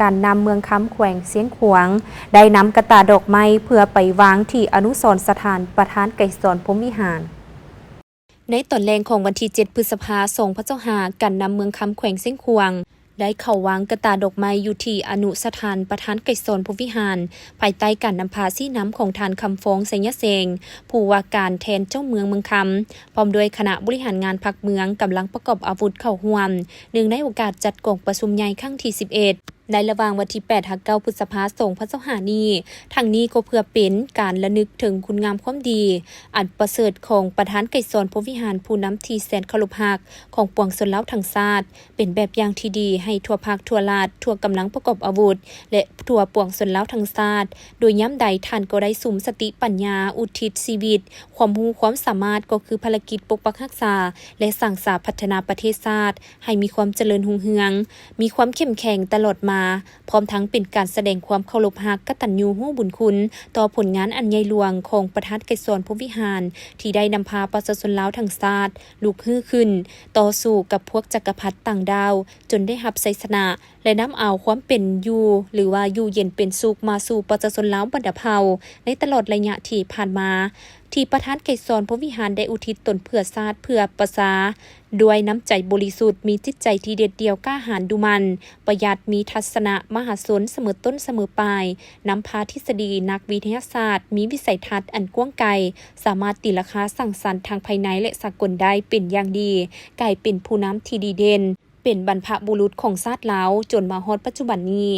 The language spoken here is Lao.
ການນຳເມືອງຄຳ ແຂວງຊຽງຂວາງ ໄດ້ນຳກະຕ່າດອກໄມ້ເພື່ອໄປວາງທີ່ອະນຸສອນສະຖານປະທານໄກສອນ ພົມວິຫານ. ໃນຕອນແລງຂອງວັນທີ ເຈັດ ພຶດສະພາ ສອງພັນຊາວຫ້າ ການນຳເມືອງຄຳ ແຂວງຊຽງຂວາງ ໄດ້ເຂົ້າວາງກະຕ່າດອກໄມ້ຢູ່ທີ່ອະນຸສະຖານປະທານໄກສອນ ພົມວິຫານ ພາຍໃຕ້ການນຳພາຊີ້ນຳຂອງທ່ານ ຄຳຟອງ ໄຊຍະແສງ ຜູ້ວ່າການແທນເຈົ້າເມືອງເມືອງຄຳ ພ້ອມດ້ວຍຄະນະບໍລິຫານງານພັກເມືອງ ກຳລັງປະກອບອາວຸດເຂົ້າຮ່ວມ ເນື່ອງໃນໂອກາດຈັດກອງປະຊຸມໃຫຍ່ຄັ້ງທີ ສິບເອັດ ໃນລະຫວ່າງວັນທີ ແປດ ຫາ ເກົ້າ ພຶດສະພາ ສອງພັນຊາວຫ້າ ນີ້. ທັງນີ້ກໍເພື່ອເປັນການລະນຶກເຖິງຄຸນງາມຄວາມດີອັນປະເສີດຂອງປະທານໄກສອນ ພົມວິຫານ ຜູ້ນຳທີ່ແສນເຄົາລົບຮັກຂອງປວງຊົນລາວທັງຊາດ, ເປັນແບບຢ່າງທີ່ດີໃຫ້ທົ່ວພັກ, ທົ່ວລັດ, ທົ່ວກຳລັງປະກອບອາວຸດ ແລະ ທົ່ວປວງຊົນລາວທັງຊາດ, ໂດຍຍາມໃດທ່ານກໍໄດ້ສຸມສະຕິປັນຍາ, ອຸທິດຊີວິດ, ຄວາມຮູ້ຄວາມສາມາດ ກໍຄືພາລະກິດປົກປັກຮັກສາ ແລະ ສ້າງສາພັດທະນາປະເທດຊາດ ໃຫ້ມີຄວາມຈະເລີນຮຸ່ງເຮືອງ, ມີຄວາມເຂັ້ມແຂງຕະຫຼອດມາ, ພ້ອມທັງເປັນການສະແດງຄວາມເຄົາລົບຮັກ, ກະຕັນຍູຮູ້ບຸນຄຸນຕໍ່ຜົນງານອັນໃຫຍ່ຫຼວງຂອງປະທານໄກສອນ ພົມວິຫານ ທີ່ໄດ້ນຳພາປະຊາຊົນລາວທັງຊາດລຸກຮືຂຶ້ນ, ຕໍ່ສູ້ກັບພວກຈັກກະພັດຕ່າງດ້າວ ຈົນໄດ້ຮັບໄຊຊະນະ ແລະ ນຳເອົາຄວາມເປັນຢູ່ ຫຼືວ່າຢູ່ເຢັນເປັນສຸກມາສູ່ປະຊາຊົນລາວບັນດາເຜົ່າໃນຕະຫຼອດໄລຍະທີ່ຜ່ານມາ, ທີ່ປະທານໄກສອນ ພົມວິຫານ ໄດ້ອຸທິດຕົນເພື່ອຊາດເພື່ອປະຊາ ດ້ວຍນ້ຳໃຈບໍລິສຸດ, ມີຈິດໃຈທີ່ເດັດດ່ຽວກ້າຫານດຸໝັ່ນ, ປະຢັດ, ມີທັດສະນະມະຫາຊົນສະເໝີຕົ້ນສະເໝີປາຍ, ນຳພາທິດສະດີນັກວິທະຍາສາດ, ມີວິໄສທັດອັນກວ້າງໄກ, ສາມາດຕີລາຄາສ້າງສັນທັງພາຍໃນ ແລະ ສາກົນໄດ້ເປັນຢ່າງດີ, ກາຍເປັນຜູ້ນຳທີ່ດີເດັ່ນ, ເປັນບັນພະບຸລຸດຂອງຊາດລາວຈົນມາຮອດປັດຈຸບັນນີ້.